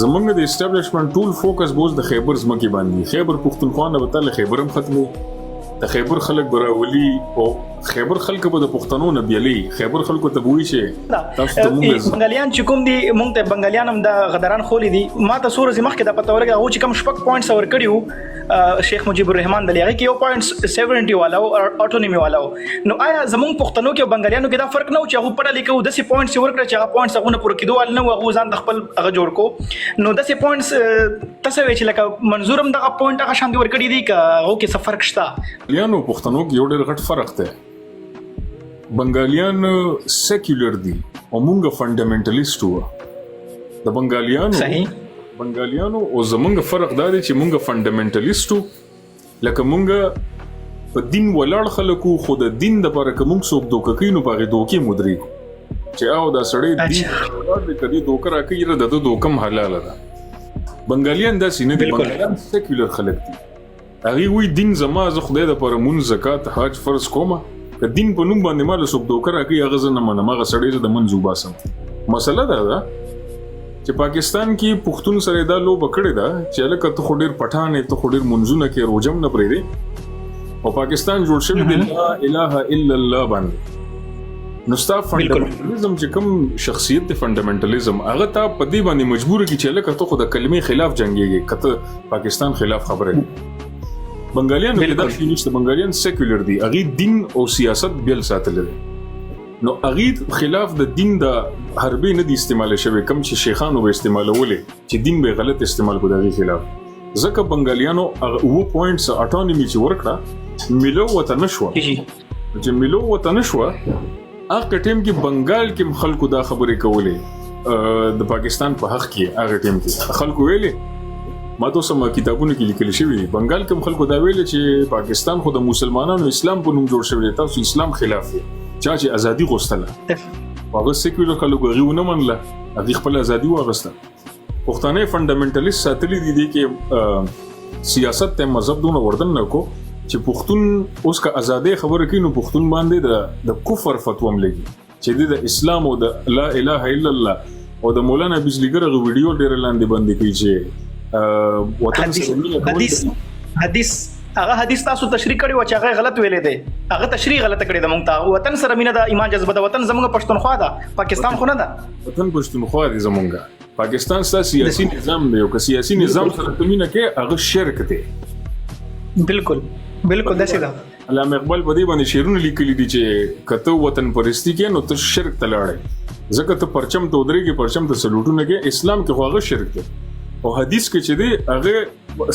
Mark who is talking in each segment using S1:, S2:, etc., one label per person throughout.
S1: زمونږ د اسټابلیشمنټ ټول فوکس به اوس د خیبر ځمکې باندې، خیبر پښتونخوا نه به تاله خیبر هم ختمي، د خیبر خلک به راولي او خیبر خلک به د پښتنو نه بیلي، خیبر خلکو ته به وایي چې تاسو ته مونږ
S2: بنګالیان چې کوم دي، مونږ ته بنګالیان هم د غدران خولې دي. ما ته څو ورځې مخکې دا پته ولګه، هغه چې کوم شپږ پوینټس ورکړي وو شیخ مجیب الرحمن د هغه کې یو پوینټ 70 والا او اټونومي والا. نو آیا زمونږ پښتنو کې او بنګالیانو کې دا فرق نه و چې هغه پړه لیکو داسې پوینټس ورکړه چې هغه پوینټس هغه نه پوره کېدو وال نه و، هغه ځان د خپل هغه جوړ کو؟ نو داسې پوینټس تاسو وی چې لکه منظور هم دغه پوینټ هغه شان دی ورکړي دي که هغه کې څه فرق شته؟
S1: بنګالیانو پښتنو کې یو ډېر غټ فرق دی. بنګالیان سیکولر دي او مونږ فندامنټالیست وو. د بنګالیانو
S2: صحیح
S1: بنګالیانو او زمونږ فرق دا دی چې مونږ فندامنټالیست وو، لکه مونږ په دین ولاړ خلکو، خو د دین د پاره که مونږ څوک دوکه کوي نو په هغې دوکې مو درېږو چې او دا سړی دین ولاړ دی، که دې دوکه راکوي یاره د ده دوکه هم حلاله ده. بنګالیان داسې نه دي، بنګالیان سیکولر خلک دي. هغوی وایي دین زما، زه خدای دپاره مونځ، زکات، حج فرض کوم، که دین په نوم باندې ما له څوک دوکه راکوي هغه زه نه منم، هغه سړی زه د منځ وباسم. مسله دا ده چې پاکستان کې پښتون سره دا لوبه کړې ده چې هلکه ته خو ډېر پټان یې، ته خو ډېر مونځونه کوې، روژه هم نه پرېږدې، او پاکستان جوړ شوی دی لا اله الا الله باندې. نو ستا فنډامنټالیزم چې کوم شخصیت دی، فنډامنټالیزم هغه تا په دې باندې مجبور کړي چې هلکه ته خو د کلمې خلاف جنګېږې که ته پاکستان خلاف خبره کوې. بنګالیانو کې دا شی نشته، بنګالیان سیکولر دي، هغوی دین او سیاست بېل ساتلی دی. نو هغوی خلاف د دین د حربې نه دي استعمال شوی کوم چې شیخانو به استعمالولې چې دین به غلط استعمال کو د هغوی خلاف، ځکه بنګالیانو هغه 7 پوینټس اټونومي چې ورکړه ملو وته نه شوه. چې ملو وته نه شوه هغه ټیم کې بنګال کې خلکو دا خبرې کولې د پاکستان په حق کې. هغه ټیم کې خلکو ویلې، ما ته سم کتابونو کې لیکل شوی دي، بنګال کې خلکو دا ویلې چې پاکستان خو د مسلمانانو اسلام په نوم جوړ شوی دی، تاسو اسلام خلاف دی. چا چې ازادي غوښتله هغه سیکولر خلکو هغې ونه منله، هغې خپله ازادي واخیسته. پښتانه فندامنټالیست ساتلي دي، دي کې سیاست ته مذهب دونه وردن نه کو چې پښتون اوس که ازادۍ خبره کوي نو پښتون باندې د کفر فتوا هم لګي چې د اسلام او د لا اله الا الله او د مولانا بجلیګر هغه ویډیو ډېره لاندې باندې کوي چې وطن سره مینه کول.
S2: حدیث هغه حدیث تاسو تشریح کړی و چې هغه غلط ویلې دی، هغه تشریح غلطه کړې ده. مونږ ته وطن سره مینه ده ایمان جذبه ده، وطن زمونږ پښتونخوا ده، پاکستان خو نه ده.
S1: وطن پښتونخوا دی زمونږ، پاکستان ستا سیاسي نظام دی، او که سیاسي نظام سره ته مینه کوې هغه شرک دی.
S2: بالکل بالکل داسې ده.
S1: علامه اقبال په دې باندې شعرونه لیکلي دي چې که ته وطن پرستی کې نو ته شرک ته لاړې، ځکه ته پرچم ته ودرېږې، پرچم ته سلوټونه کوې، اسلام کې خو هغه شرک دی. او حدیث کې چې دی هغه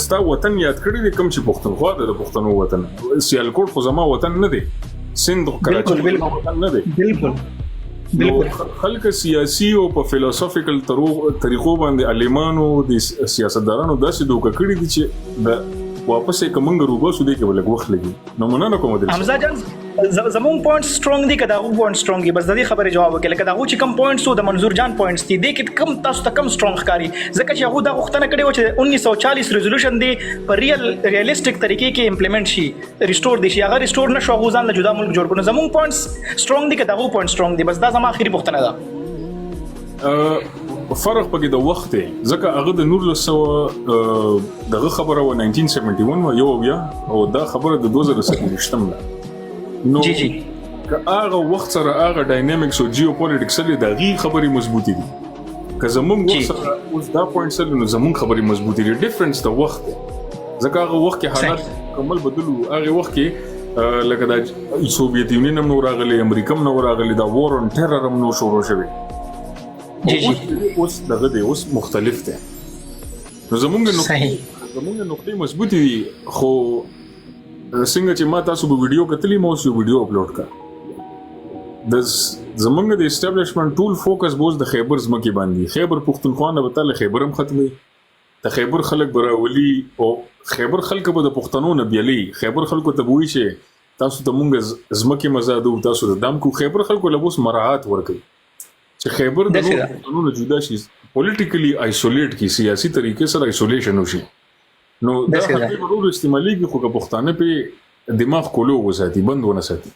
S1: ستا وطن یاد کړی دی کوم چې پښتونخوا ده، د پښتنو وطن. سیالکوټ خو زما وطن نه دی، سند کراچي زما وطن نه دی.
S2: بالکل بالکل.
S1: خلک سیاسي او په فلسفیکل طریقو باندې عالمانو د سیاستدارانو داسې دوکه کړي دي چې د واپس یې که موږ روباسو دې کې به لږ وخت لګي. نو مننه کوم درڅخه.
S2: حمزه جان، زمونږ پوینټ سترونګ دي که د هغو پوینټ سترونګ دي؟ بس د دې خبرې جواب وکړي. لکه د هغو چې کوم پوینټس وو، د منظور جان پوینټس دي، دې کې کوم تاسو ته کوم سترونګ ښکاري؟ ځکه چې هغو دا غوښتنه کړې وه چې 1940 ریزولوشن دی په ریالستیک طریقې کې امپلیمنټ شي، ریسټور دي شي. هغه ریسټور نه شو، هغو ځان له جدا ملک جوړ کړو. نو زمونږ پوینټس سترونګ دي که د هغو پوینټ سترونګ دي؟ بس دا زما اخري پوښتنه ده.
S1: فرق پکې د وخت دی، ځکه هغه د 1900 دغه خبره وه، 1971 وه یو اویا، او دا خبره د 2027 ده. نو
S2: جی جی
S1: که هغه وخت سره هغه ډاینامیکس او جیو پولیټکس سره د هغې خبرې مضبوطې دي، که زمونږ وخت سره اوس دا پوینټ سره نو زمونږ خبرې مضبوطې دي. ډیفرنس د وخت دی، ځکه هغه وخت کې حالات مکمل بدل وو. هغه وخت کې لکه دا سوویت یونین هم نو راغلی، امریکا هم نو راغلی، دا وار اون ټیرر هم نو شروع شوی.
S2: جی جی
S1: اوس دغه دی، اوس مختلف دی. نو زمونږ نقطې مضبوطې دي. خو څنګه چې ما تاسو به ویډیو کتلی، ما اوس یو ویډیو اپلوډ کړ. د زمونږ د اسټابلیشمنټ ټول فوکس به اوس د خیبر ځمکې باندې، خیبر پښتونخوا نه به تاله خیبر هم ختمي، د خیبر خلک به راولي او خیبر خلک به د پښتنو نه بیلي، خیبر خلکو ته به وایي چې تاسو ته مونږ ځمکې مزادو، تاسو ته دام کو. خیبر خلکو له اوس مراعات ورکوي چې خیبر د نورو پښتنو نه جدا شي، پولیټیکلی آیسولیټ کی، سیاسي طریقې سره آیسولیشن وشي. نو دا حربې به ورو استعمالېږي، خو که پښتانه پې دماغ کولو وساتي، بند ونه ساتي.